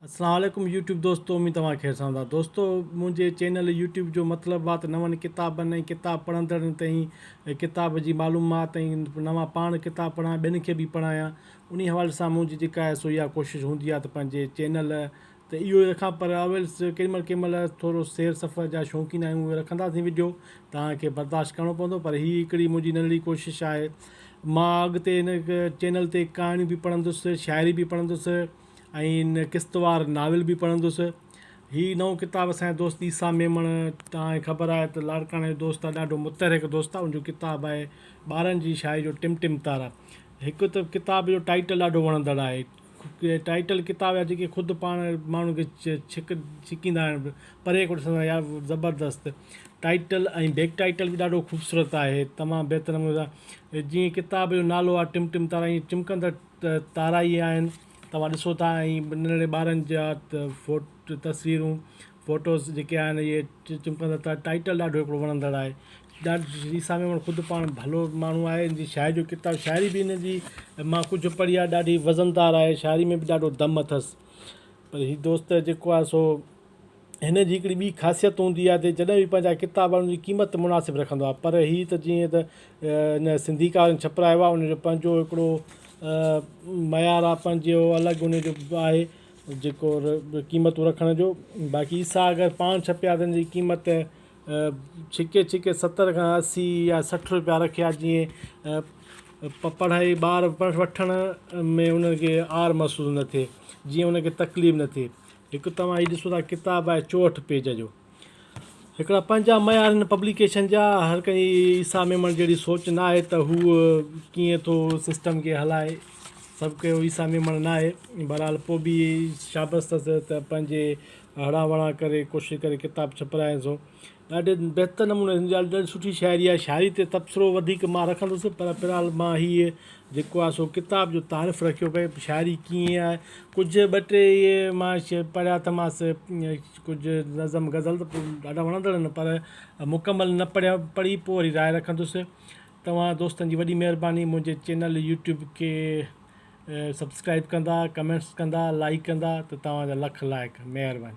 اسلام عليڪم يوٽيوب دوستو اميد توهان خير سان هوندا دوستو منهنجي چينل يوٽيوب جو مطلب آ ته نون ڪتابن ۽ ڪتاب پڙهندڙن تائين ڪتاب جي معلومات ۽ نوان پاڻ ڪتاب پڙهان ٻين کي به پڙهايان انهي حوالي سان منهنجي جيڪا آهي سو اها ڪوشش هوندي آ ته پنهنجي چينل ته اهو ئي رکان پر اول ڪيڏي مهل ڪيڏي مهل ٿورو سير سفر جا شوقين آهيون اهي رکنداسين وڊيو توهان کي برداشت ڪرڻو پوندو پر هي هڪڙي منهنجي ننڍڙي ڪوشش آهي مان اڳتي هن چينل تي ڪهاڻيون به پڙهندس شاعري به پڙهندس ۽ ان قسطوار ناول به پڙهندس. هي نئون ڪتاب اسان جي دوست عيسيٰ ميمڻ توهان کي خبر آهي ته لاڙڪاڻي جو دوست آهي ڏاڍو متحرڪ دوست آهي ان جو ڪتاب آهي ٻارن جي شاعري جو ٽم ٽم تارا. هڪ ته ڪتاب جو ٽائيٽل ڏاڍو وڻندڙ آهي. ٽائيٽل ڪتاب جا جيڪي خود پاڻ ماڻهو کي ڇڪ ڇڪيندا آهن پري کان ڏسندا يار زبردست ٽائيٽل ۽ بيڪ ٽائيٽل به ڏاڍو خوبصورت آهي تمام بهتر نموني سان جيئن ڪتاب جو نالو آهي ٽم ٽم تارا ائين چمڪندڙ تارا ئي آهن توهان ڏسو ٿا ۽ ننڍڙي ٻارن جا فوٽ تصويرون فوٽوز جيڪي آهن اهي چمڪندڙ ٿا ٽائيٽل ڏاڍو هڪڙو وڻندڙ آهي ڏاڍو عيسيٰ ميمڻ خود پاڻ ڀلو ماڻهو آهي ان جي شاعري جو ڪتاب شاعري به ان جي مان ڪجهه پڙهي آهي ڏاڍي وزندار آهي شاعري ۾ به ڏاڍو دم اٿس پر هي دوست جيڪو آهي سو هن جي هڪڙي ٻي خاصيت هوندي آهي ته جڏهن به پنهنجا ڪتاب ان جي قيمت مناسب رکندو آهي پر هي ته جيئن ته هن سنڌيڪا وارن ڇپرايو آهي ان جو پنهنجو هڪڙو معيار آهي پنهنجو الڳ ان جو آهي جيڪو قيمتون رکڻ جو باقي عيسيٰ اگر پاڻ ڇپيا ته ان جي قيمت ڇڪي ڇڪي 70 کان 80 يا 60 روپيا رکيا جيئن پڙهائي ٻار وٺڻ ۾ انهن کي آر محسوس نه ٿئي جيئن ان کي تڪليف نه ٿئي هڪ توهان هي ڏسو ٿا ڪتاب آهي 64 پيج جو. هڪڙا پنهنجا معيار هن پبليڪيشن جا هر ڪنهن جي عيسيٰ ميمڻ جهڙي سوچ نه آهي ته هو ڪيئن ٿو سسٽم کي هلائي سڀ ڪيو عيسيٰ ميمڻ نه آهي بهرحال پوء به شابس اٿس ته پنهنجي هڙان وڙان ڪري ڪوشش ڪري ڪتاب ڇپرايائين سو ڏاڍي بهتر نموني ڏاڍي سٺي شاعري آهي شاعري تي تبصرو وڌيڪ مان رکندس پر في الحال مان هيء جيڪو آهي سو ڪتاب جو تعارف رکيو پئي شاعري ڪيئن آهي ڪجهه ٻه ٽي اهي مان پڙهيا ته مانس ڪجهه نظم غزل ته ڏاڍا وڻندڙ آهن پر مڪمل نه پڙهيا پڙهي پوء وري راء رکندس توهان دوستن جي وڏي مهرباني منهنجي چينل يوٽيوب کي سبسڪرائب ڪندا ڪمينٽس ڪندا لائڪ ڪندا ته توهان جا لک لائق مهرباني.